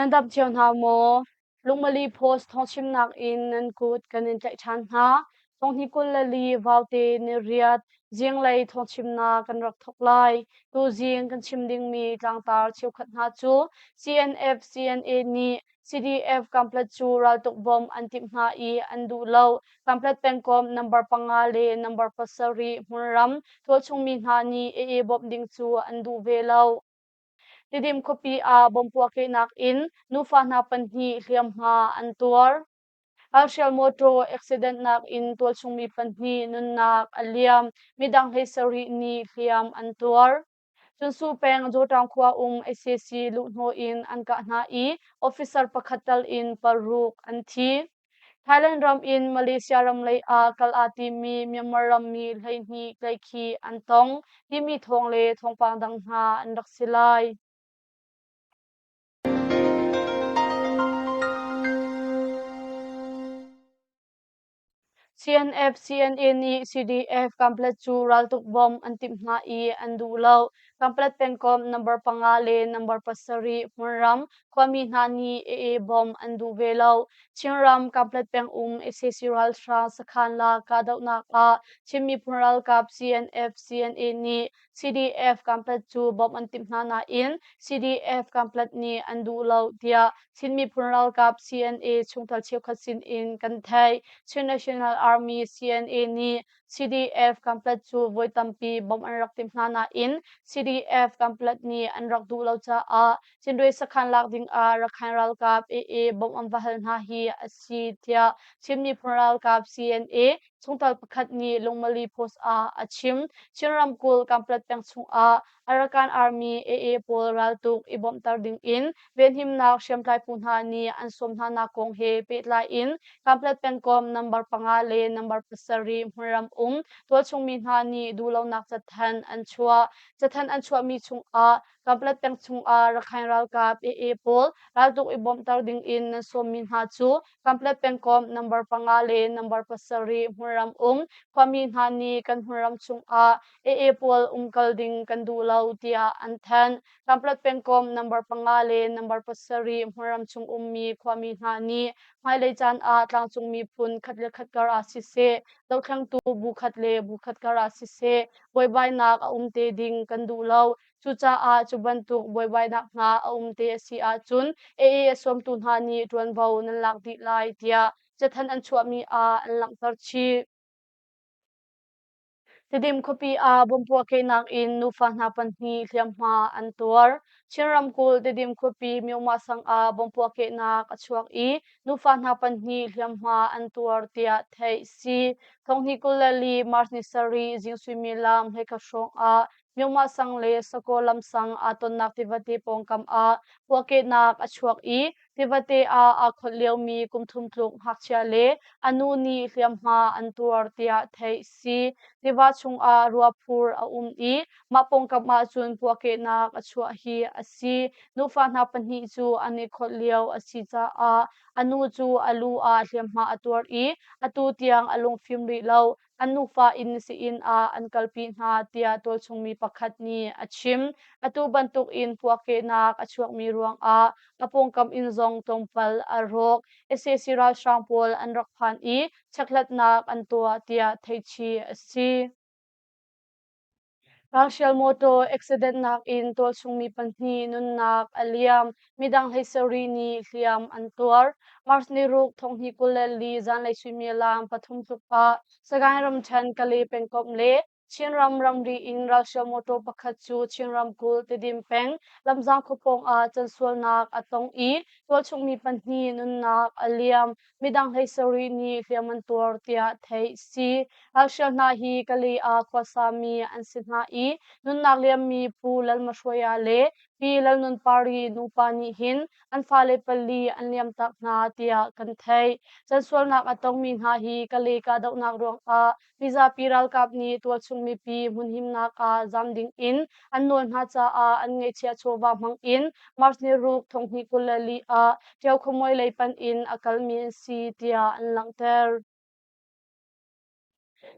Nan dam cio hna maw? Lungmali Post thawngchimnak in nan kut kan in tlaih ṭhan hna. Thonghni 24 Vaute niriat zinglei thawngchimnak kan rak thawk lai. Tuzing kan chim dingmi tlangtar cheukhat hna cu CNF CNA nih CDF Kamplet cu raltuk bawmh an timh hna i an duh lo. Kamplet pengkomh number panga le number pasarih hmunram tualchungmi hna nih AA bawmh ding cu an duh ve lo. Tidim khuapi ah bomb puahkehnak in nufa hna pahnih hliamhma an tuar. Ralhrial mawṭaw accident nak in tualchungmi pahnih nunnak a liam, midang 17 nih hliam an tuar. Cunsu peng Jawṭang khua um sac luhhnawh in an kah hna i officer pakhat tal in paruk an thi. Thailand ram in Malaysia ram lei ah kal aa timmi Myanmar rammi 12 tlaihkhih an tong timi thawng le thawngpang dang hna an rak si lai. CNF CNA nih CDF Kanpetlet cu raltuk bawmh an timh hna i an duh lo. Kanpetlet pengkomh number panga le number pasarih hmunram khuami hna nih AA bawmh an duh ve lo. Chinram Kanpetlet peng um sac ralhrang sakhan la kahdohnak ah Chin miphun ralkap CNF CNA nih CDF Kanpetlet cu bawmh an timh hna nain CDF Kanpetlet nih an duh lo tiah Chin miphun ralkap CNA chungtel cheukhat sin in kan theih. Chin National Army CNA nih CDF Kanpetlet cu voi tampi bawmh an rak timh hna nain CDF Kanpetlet nih an rak duh lo caah Cindwe sakhan lak ding ah Rakhine ralkap AA bawmh an va hal hna hi a si tiah Chin miphun ralkap CNA chungtel pakhat nih Lungmali Post ah a chim. Chin ramkulh Kanpetlet peng chungah Arakan Army AA pawl raltuk i bawmhter ding in venhimnak hriamtlai phu hna nih an sawm hna nak kong he pehtlai in Kanpetlet pengkomh number panga le number pasarih hmunram um tualchungmi hna nih duhlonak cathanh an chuah. Cathanh an chuahmi chungah Kanpetlet peng chungah Rakhine ralkap AA pawl raltuk i bawmhter ding in nan sawmmi hna cu Kanpetlet pengkomh number panga le number pasarih hmunram um khuami hna nih kan hmunram chungah AA pawl umkal ding kan duh lo tiah an thanh. Kanpetlet pengkomh number panga le number pasarih hmunram chung ummi khuami hna nih hmailei caan ah tlangcung miphun khat le khat kar ah siseh, dohthlengtu bu khat le bu khat kar ah siseh, buaibainak a um te ding kan duh lo. Cucaah cu bantuk buaibainak hna a um te a si ahcun AA a sawmtu hna nih ṭuanvo nan lak dih lai tiah cathanh an chuahmi ah an langhter chih. Tidim khuapi ah bomb puahkehnak in nufa hna pahnih hliamhma an tuar. Chin ramkulh Tidim khuapi Myomah sang ah bomb puahkehnak a chuak i nufa hna pahnih hliamhma an tuar tiah theih si. Thonghnih 24 March ni sarih zing suimilam hleikhat hrawng ah Myomah sang le Sakaw lam sang aa tonnak tivate pawngkam ah puahkehnak a chuak i Tivate ah aa kholh liomi kum thum tluk ngakchia le a nu nih hliamhma an tuar tiah theih si. Tiva chungah ruaphur a um i mah pawngkam ahcun puahkehnak a chuah hi a si. Nufa hna pahnih cu an i kholh lio a si caah a nu cu a lu ah hliamhma a tuar i atu tiang a lungfim rih lo. An nufa in sii-inn ah an kalpi hna tiah tualchungmi pakhat nih a chim. Atu bantuk in puakehnak a chuakmi ruangah a pawngkam inn zong tlawmpal a rawk. Sac ralhrang pawl an rak phan i chekhlatnak an tuah tiah theihchih a si. Ralhrial mawtaw accident nak in tualchungmi pahnih nunnak a liam. Midang 17 nih hliam an tuar. March ni ruk thonghnih 24 zanlei suimilam pathum tluk ah Sagaing ramṭhen Kale pengkomh le Chinram ramri in ralhrial mawtaw pakhat cu Chin ramkulh Tedim peng Lamzang khua pawng ah cansualnak a tong i tualchungmi pahnih nunnak a liam. Midang 17 nih hliam an tuar tiah theih si. Ralhrial hna hi Kale ah khuasami an si hna i nunnak liammi Pu Lalmahruaia le Pi Lalnunpari nupa nih hin an fale pali an liamtak hna tiah kan theih. Cansualnak a tongmi hna hi Kale kahdohnak ruangah Mizapi ralkap nih tualchung mipi hmunhimnak ah zam ding in an nawl hna caah an ngeihchiah chawva hmang in March ni ruk thonghnih 24 ah Ṭio khuamuai lei panh in a kalmi an si tiah an langhter.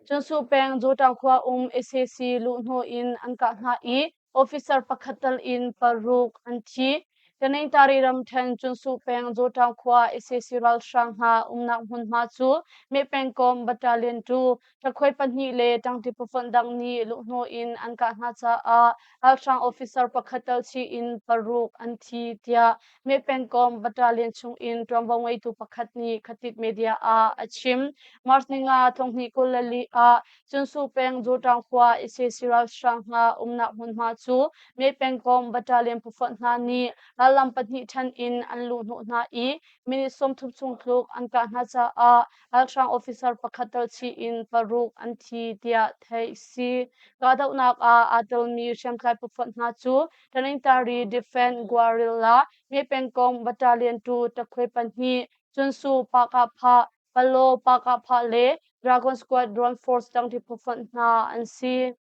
Cunsu peng Jotang khua um sac luhhnawh in an kah hna i officer pakhat tal in paruk an thi. Taningtari ramṭhen Cunsuh peng Zawṭaung khua sac ralhrang hna umnak hmunhma cu Meh pengkomh Battalion 2 ṭakhuai pahnih le ṭangṭi phufonh dang nih luhhnawh in an kah hna caah ralhrang officer pakhat tel chih in paruk an thi tiah Meh pengkomh Battalion chung in ṭuanvo ngeitu pakhat nih Khatit media ah a chim. March ninga thonghnih 24 ah Cunsuh peng Zawṭaung khua sac ralhrang hna umnak hmunhma cu Meh pengkomh Battalion phufonh hna nih rallam pahnih ṭhen in an luhhnawh hna i minute 30 chung tluk an kah hna caah ralhrang officer pakhat tel chih in paruk an thi tiah theih si. Kahdohnak ah aa telmi hriamtlai phufonh hna cu Tanintari Defense Guerrilla Meh pengkomh Battalion 2 takhuai pahnih Cunsu Pakahphah Palo Pakahphah le Dragon Squad Drone Force dangṭi phufonh hna an si.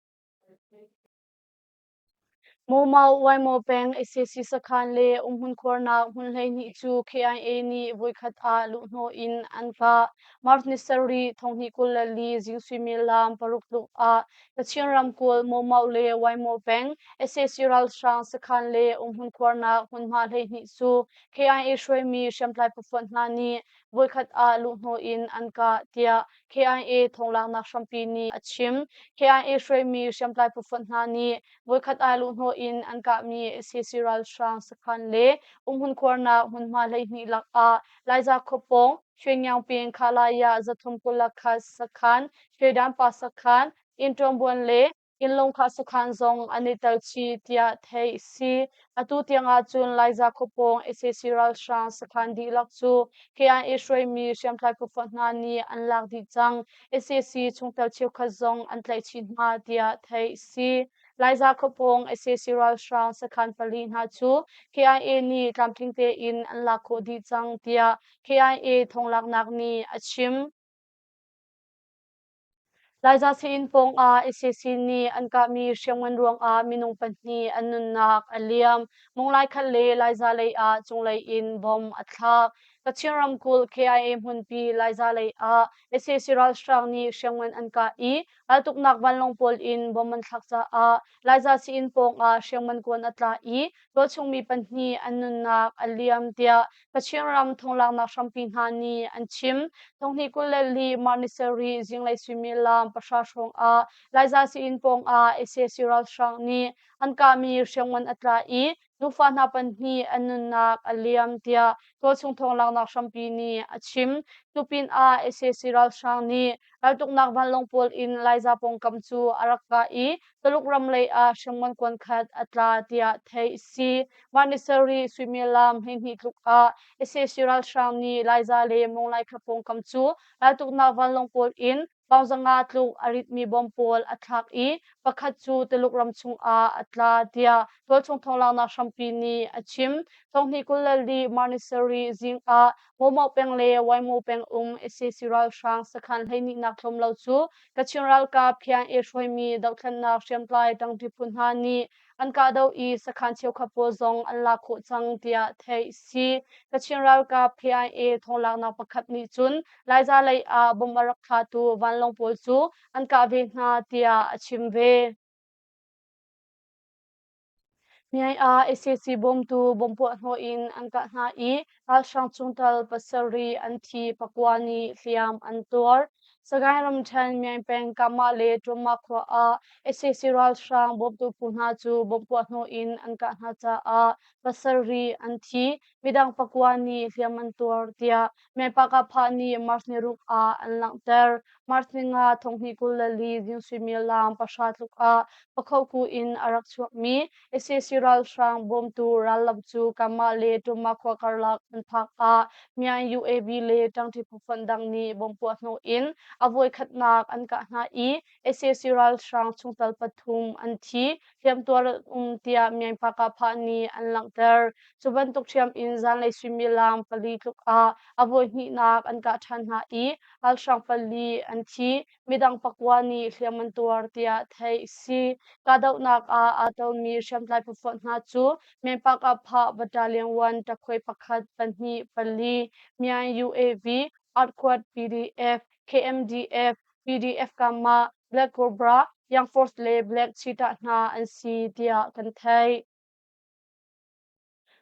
Mawmau Waimaw peng sac sakhan le umhmun khuarnak hmun 12 cu KIA nih voikhat ah luhhnawh in an kah. March ni sarih 2024 zing suimilam paruk tluk ah Kachin ramkulh Mawmau le Waimaw peng sac ralhrang sakhan le umhmun khuarnak hmunhma 12 cu KIA hruaimi hriamtlai phufonh hna nih voikhat ah luhhnawh in an kah tiah KIA thonglaknak hrampi nih a chim. KIA hruaimi hriamtlai phufonh hna nih voikhat ah luhhnawh in an kahmi sac ralhrang sakhan le umhmun khuarnak hmunhma 12 lakah Laiza khuapawng Shwengyang peng Khalaya 321 sakhan, Shwedanpa sakhan, Inṭawngbuan le Innlung kha sakhan zong an i tel chih tiah theih a si. Atu tiang ahcun Laiza khuapawng sac ralhrang sakhan dihlak cu KIA hruaimi hriamtlai phufonh hna nih an lak dih cang. Sac chungtel cheukhat zong an tlaih chih hna tiah theih a si. Laiza khuapawng sac ralhrang sakhan pali hna cu KIA nih tlamtling tein an lak khawh dih cang tiah KIA thonglaknak nih a chim. Laiza sii-inn pawngah sac nih an kahmi hriamngan ruangah minung pahnih an nunnak a liam. Munglai khat le Laiza lei ah cunglei in bomb a thlak. Kachin ramkulh KIA hmunpi Laiza lei ah sac ralhrang nih hriamngan an kah i raltuknak vanlawng pawl in bomb an thlak caah Laiza sii-inn pawngah hriamngan kuan a tla i tualchungmi pahnih an nunnak a liam tiah Kachin ram thonglaknak hrampi hna nih an chim. Thonghnih 24 March ni sarih zinglei suimilam 10 hrawng ah Laiza sii-inn pawng ah sac ralhrang nih an kahmi hriamngan a tla i nufa hna pahnih an nunnak a liam tiah tualchung thawnglaknak hrampi nih a chim. Cu pinah sac ralhrang nih raltuknak vanlawng pawl in Laiza pawngkam cu a rak kah i Tuluk ram lei ah hriamngan kuan khat a tla tiah theih a si. Mah ni sarih suimilam 12 tluk ah sac ralhrang nih Laiza le Monglai khua pawngkam cu raltuknak vanlawng pawl in pound 500 tluk a ritmi bomb pawl a thlak i pakhat cu Tuluk ram chungah a tla tiah tualchung thawnglanghnak hrampi nih a chim. Thonghnih 24 March ni sarih zing ah Momaw peng le Waimaw peng um sac ralhrang sakhan 12 nak tlawm lo cu Kachin ralkap KIA hruaimi dohthlennak hriamtlai ṭangṭi phu hna nih an kahdoh i sakhan cheukhat pawl zong an lak khawh cang tiah theih a si. Kachin ralkap KIA thawnglaknak pakhat nih cun Laiza lei ah bomb a rak thlatu vanlawng pawl cu an kah ve hna tiah a chim ve. Myay ah sac bawmtu bomb puahhnawh in an kah hna i ralhrang chungtel pasarih an thi, pakua nih hliam an tuar. Sagaing ramṭhen Myay peng Kamah le Ṭuamah khua ah sac ralhrang bawmtu phu hna cu bomb puahhnawh in an kah hna caah pasarih an thi, midang pakua nih hliam an tuar tiah Myay Pakapha nih March ni ruk ah an langhter. March ni nga 2024 zing suimilam 10 tluk ah Pakhoku in a rak chuakmi sac ralhrang bawmtu rallam cu Kamah le Ṭumah khua karlak an phak ah Myan UAV le ṭangṭi phufonh dang nih bomb puahhnawh in a voikhatnak an kah hna i sac ralhrang chungtel pathum an thi, hliamtuar an um tiah Myan Pakapha nih an langhter. Cu bantuk ṭhiam in zanlei suimilam 4 tluk ah a voihnihnak an kah ṭhan hna i ralhrang pali an thi, midang pakua nih hliam an tuar tiah theih a si. Kahdohnak ah aa telmi hriamtlai phufonh hna cu Menpakapha Battalion 1 ṭakhuai pakhat pahnih pali, Myan UAV, Artquad PDF, KMDF, PDF Kama, Black Cobra, Young Force le Black Cheetah hna an si tiah kan theih.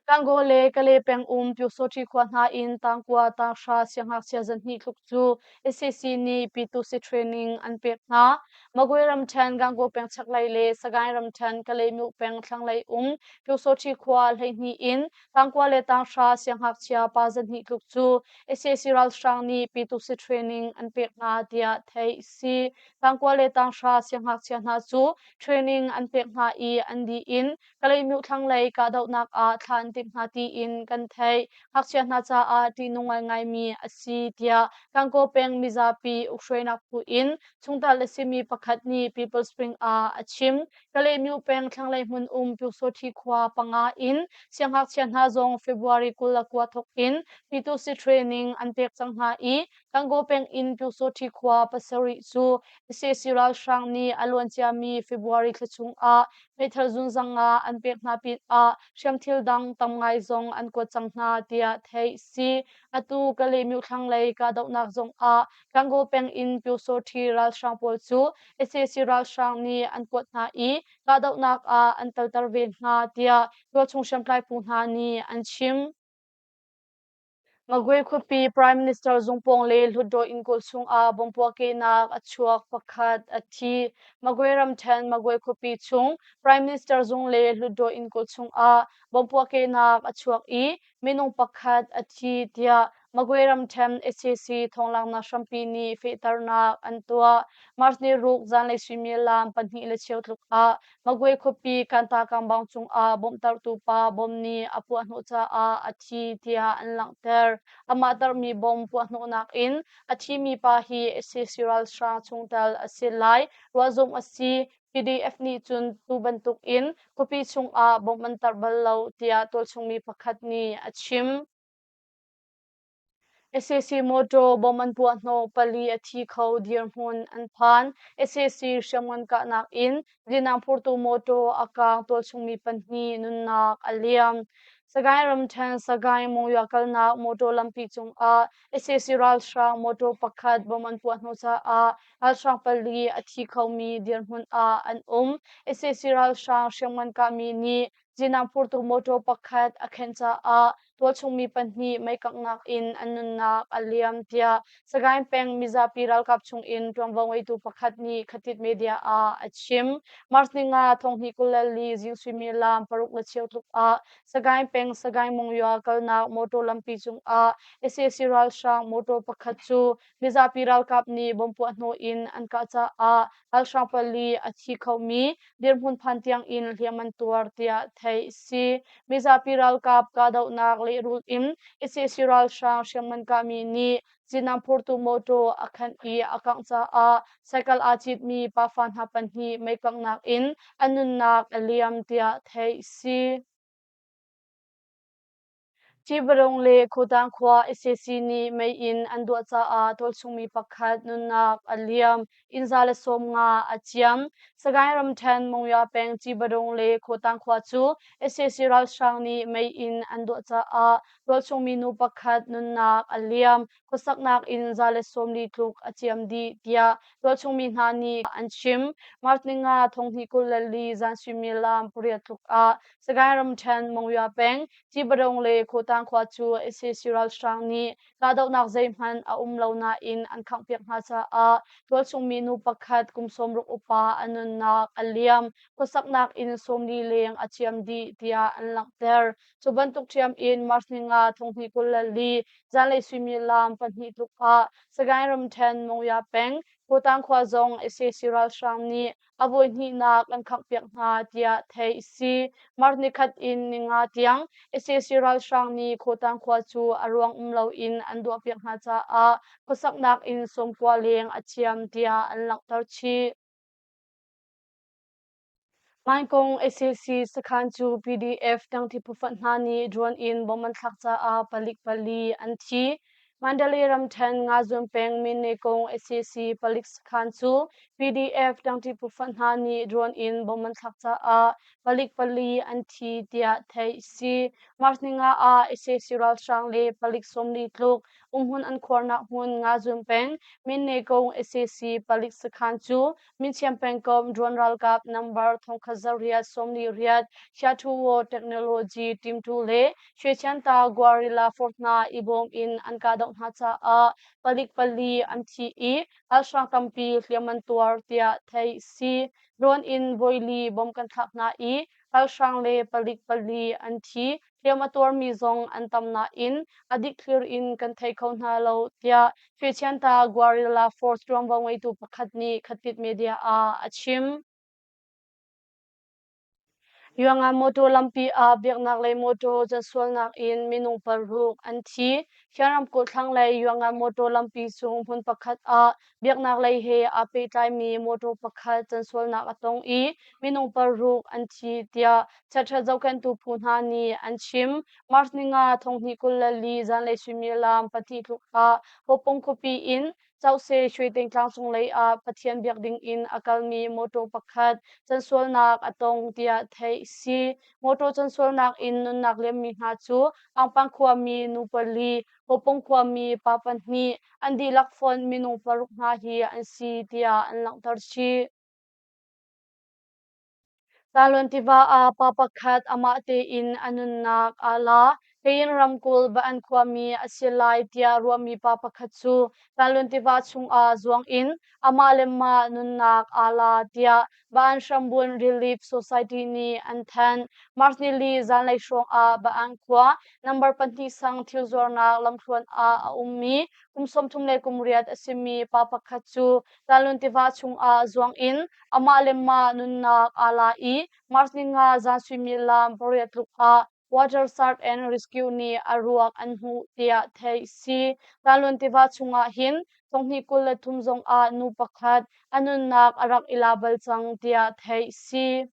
Gangaw le Kalay peng um Pyusawṭhi khua hna in tangkua tanghra siangngakchia zahnih tluk cu sac nih Pyitusi training an pek hna. Magwe ramṭhen Gangaw peng chaklei le Sagaing ramṭhen Kalaymyo peng thlanglei um Pyusawṭhi khua 12 in tangkua le tanghra siangngakchia pa 200 tluk cu sac ralhrang nih Pyitusi training an pek hna tiah theih a si. Tangkua le tanghra siangngakchia hna cu training an pek hna i an dih in Kalaymyo thlanglei kahdohnak ah thla an timh hna tiin kan theih. Ngakchia hna caah ṭihnung ngaingaimi a si tiah Gangaw peng mizapi ukhruainak phu in chungtel a simi pakhat nih People Spring ah a chim. Kalaymyo peng thlanglei hmun um Pyusawṭhi khua panga in siangngakchia hna zong February 29 thawk in P2C training an pek cang hna i Gangaw peng in Pyusawṭhi khua pasarih cu sac ralhrang nih a luanciami February thla chung ah meithal zunzang ah an pek hna pinah hriamthil dang tam ngai zong an kuat cang hna tiah theih si. Atu Kalaymyo thlanglei kahdohnak zong ah Gangaw peng in Pyusawṭhi ralhrang pawl cu sac ralhrang nih an kuat hna i kahdohnak ah an telter ve hna tiah tualchung hriamtlai phu hna nih an chim. Magwe khuapi Prime Minister zung pawng le Hlutdaw inn kawl chungah bomb puahkehnak a chuak pakhat a thi. Magwe ramṭhen Magwe khuapi chung Prime Minister zung le Hlutdaw inn kawl chungah bomb puahkehnak a chuak i minung pakhat a thi tiah Magwe ramṭhen sac thawnglanghnak hrampi nih fehternak an tuah. March ni ruk zanlei suimilam 2:15 tluk ah Magwe khuapi Kanta Kangbang cungah bawmhtertu pa bom nih a puahhnawh caah a thi tiah an langhter. Amah tarhmi bom puahhnawhnak in a thimi pa hi sac ralhrang chungtel a si lai ruahzumh a si. PDF nih cun tu bantuk in khuapi chungah bom an tarh bal lo tiah tualchungmi pakhat nih a chim. Sac mawṭaw bomb an puahhnawh pali a thi kho dirhmun an phan. Sac hriamngan kahnak in zinang phurtu mawṭaw a kaang tualchungmi pahnih nunnak a liam. Sagaing ramṭhen Sagaing Monywa kalnak mawṭaw lampi cungah sac ralhrang mawṭaw pakhat bomb an puahhnawh caah ralhrang pali a thi khomi dirhmun ah an um. Sac ralhrang hriamngan kahmi nih Zinang phurtu mawṭaw pakhat a khenh caah tualchungmi pahnih meikanghnak in an nunnak a liam tiah Sagaing peng mizapi ralkap chungin ṭuanvo ngeitu pakhat nih Khatit Media ah a chim. March ninga thonghnih 24 zing suimilam 6:15 tluk ah Sagaing peng Sagaing Monywa kalnak mawṭaw lampi cungah sac ralhrang mawṭaw pakhat cu mizapi ralkap nih bomb puahhnawh in an kah caah ralhrang pali a thi khomi dirhmun phan tiang in hliam an tuar tiah theih a si. Mizapi ralkap kahdohnak lehrulh in sac ralhrang hriamngan kahmi nih zinam phurtu mawṭaw a khanh i a kangh caah cycle aa citmi pafa hna pahnih meikanghnak in an nunnak a liam tiah theih a si. Cibarung le Khawtang khua sac nih mei in an duah caah tualchungmi pakhat nunnak a liam, inn 150 a ciam. Sagaing ramṭhen Monywa peng Cibarung le Khawtang khua cu sac ralhrang nih mei in an duah caah tualchungmi nu pakhat nunnak a liam, khuasaknak inn 140 tluk a ciam dih tiah tualchungmi hna nih an chim. March ninga thonghnih 24 zan suimilam 8 tluk ah Sagaing ramṭhen Monywa peng Cibarung le Khawtang khua cu sac ralhrang nih kahdohnak zeihmanh a um lo nain an khanghpiak hna caah tualchungmi nu pakhat kum 60 upa a nunnak a liam. Khuasaknak inn 40 leng a ciam dih tiah an langhter. Cu bantuk ṭhiam in March ninga thonghnih 24 zanlei suimilam 2 tluk ah Sagaing ramṭhen Monywa peng Khawtang khua zong sac ralhrang nih a voihnihnak an khanghpiak hna tiah theih a si. March nikhat in ninga tiang sac ralhrang nih Khawtang khua cu a ruang um loin an duahpiak hna caah khuasaknak inn 90 leng a ciam tiah an langhter chih. Maingkong sac sakhan cu PDF tangthi phufat hna nih drone in bomb an thlak caah palik pali an thi. Mandalay ramṭhen Ngazun peng Minekong sac palik sakhan cu PDF tangṭi phufat hna nih drone in bomb an thlak caah palik pali an thi tiah theih a si. March ninga ah sac ralhrang le palik 40 tluk umhmun an khuarnak hmun Ngazun peng Minnekong sac palik sakhan cu Minchiam pengkomh drone ralkap number 1848 Shathuwo Technology Team 2 le Shwechanta Guerrilla Force hna i bawm in an kahdoh hna caah palik pali an thi i ralhrang tampi hliam an tuar tiah theih si. Drone in voili bom kan thlak hna i ralhrang le palik pali an thi. Hliam a tuarmi zong an tam nain a dikthlir in kan thei kho hna lo tiah Shwechanta Guerrilla Force ṭuanvo ngeitu pakhat nih Khatit Media ah a chim. Yuangan mawṭaw lampi ah biaknak lei mawṭaw cansualnak in minung paruk an thi. Shan ramkulh thlanglei Yuangan mawṭaw lampi cung hmun pakhat ah biaknak lei he aa pehtlaimi mawṭaw pakhat cansualnak a tong i minung paruk an thi tiah chiaṭhat zohkhenhtu phu hna nih an chim. March ninga 2024 zanlei suimilam 2 tluk ah Hopong khuapi in Cause Shweteng tlangcung lei ah Pathian biak ding in a kalmi mawṭaw pakhat cansualnak a tong tiah theih si. Mawṭaw cansualnak in nunnak liammi hna cu Angpang khuami nu pali, Hopong khuami pa pahnih, an dihlak fonh minung paruk hna hi an si tiah an langhter chih. Talon tiva ah pa pakhat amah tein a nunnak aa la. Kayin ramkulh Baan khuami a si lai tiah ruahmi pa pakhat cu Talon tiva chungah zuang in amah le mah nunnak aa la tiah Baan Hrambun Relief Society nih an thanh. March nili zanlei hrawng ah Baan khua number 2 sang thil zuarnak lamthluan ah a ummi kum 38 a simi pa pakhat cu Talon tiva chungah zuang in amah le mah nunnak aa la i March ninga zan suimilam 8 tluk ah Water Search and Rescue nih a ruak an hmuh tiah theih si. Talon tiva chungah hin 2023 zong ah nu pakhat a nunnak a rak i la bal cang tiah theih si.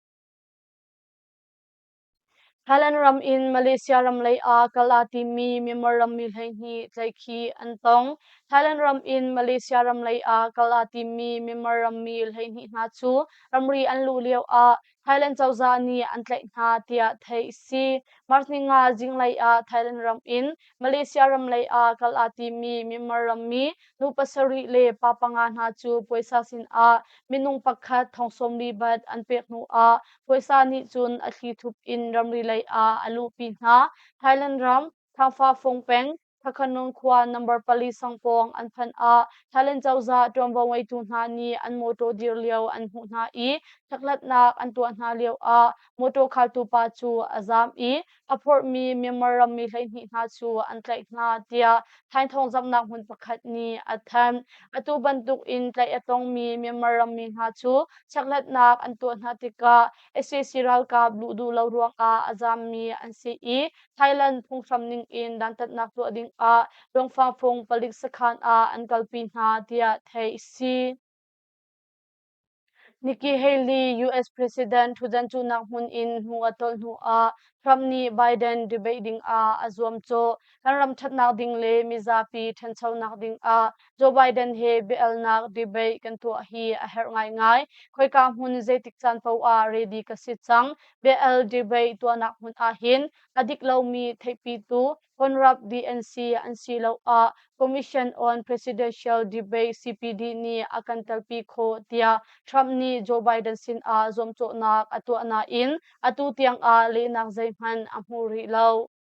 Thailand ram in Malaysia ram lei ah kal aa timmi Myanmar rammi 12 tlaihkhih an tong. Thailand ram in Malaysia ram lei ah kal aa timmi Myanmar rammi 12 hna cu ramri an luh lio ah Thailand cozah nih an tlaih hna tiah theih a si. March ninga zinglei ah Thailand ram in Malaysia ram lei ah kal aa timmi Myanmar rammi nu pasarih le pa panga hna cu puaisa sinah minung pakhat thong 40 bat an pek hnu ah puaisa nih cun a thlithup in ramri lei ah a luhpi hna. Thailand ram Thangfa Fung peng Thakhanung khua number 4 sang pawng an phanh ah Thailand cozah ṭuanvo ngeitu hna nih an mawṭaw dir lio an hmuh hna i chekhlatnak an tuah hna lio ah mawṭaw khaltu pa cu a zaam i a phorhmi Myanmar rammi 12 hna cu an tlaih hna tiah Thaing thawngzamhnak hmun pakhat nih a thanh. Atu bantuk in tlaih a tongmi Myanmar rammi hna cu chekhlatnak an tuah hna tikah sac ralkap luh duh lo ruangah a zaammi an si i Thailand phunghram ning in dantatnak tuah ding ah Dongfangfung palik sakhan ah an kalpi hna tiah theih a si. Nikki Haley US President ṭhutdan cuhnak hmun in hnu a tolh hnu ah Trump nih Biden debate ding ah a zuamcawh. Kan ram ṭhatnak ding le mizapi ṭhanchonak ding ah Joe Biden he biahalnak debate kan tuah hi a herh ngaingai. Khoika hmun zeitik caan paoh ah ready ka si cang. Biahal debate tuahnak hmun ahhin a dik lomi theihpitu Conrad DNC an si lo ah Commission on Presidential Debate CPD nih a kan telpi khawh tiah Trump nih Joe Biden sinah zuamcawhnak a tuah nain atu tiangah lehnak zeihmanh a hmu rih lo.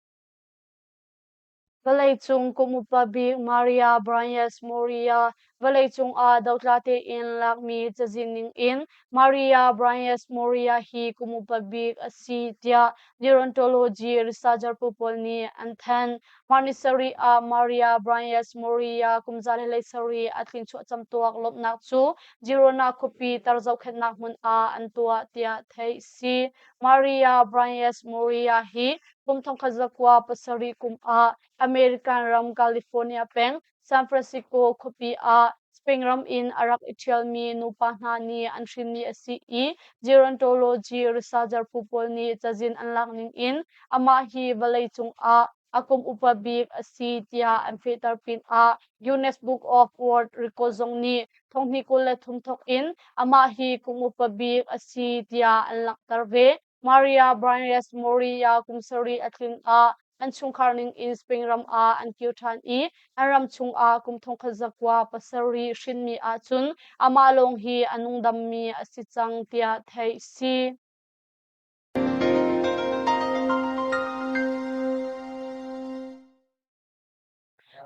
Vawleicung kum upa bik Maria Branyas Moria vawleicung ah dotla tein lakmi cazin ning in Maria Branyas Moria hi kum upa bik a si tiah gerontology researcher phu pawl nih an thanh. Mah ni sarih ah Maria Branyas Moria kum 117 a tlin chuah camtuak lawmhnak cu Girona khuapi tar zohkhenhnak hmun ah an tuah tiah theih a si. Maria Branyas Moria hi kum 1907 kum ah American ram California peng San Francisco khuapi ah Spain ram in a rak i ṭhialmi nupa hna nih an hrinmi a si i gerontology researcher phu pawl nih cazin an lak ning in amah hi vawleicung ah a kum upa bik a si tiah an fehter pinah Guinness Book of World Records zong nih 2023 thawk in amah hi kum upa bik a si tiah an langhter ve. Maria Branyas Moria kum sarih a tlin ah An chungkhar ning in Spain ram ah an kir ṭhan i an ram chungah kum 1700 hrinmi ahcun amah lawng hi a nungdammi a si cang tiah theih si.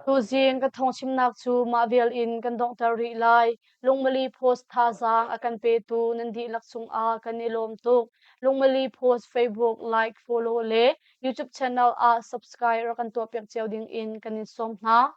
Tuzing ka thawngchimnak cu mah vial in kan donghter rih lai. Lungmali Post thazaang a kan petu nan dihlak cungah kan i lawm tuk. Lungmali Post Facebook like, follow le YouTube channel ah subscribe rak kan tuahpiak cio ding in kan in sawm hna.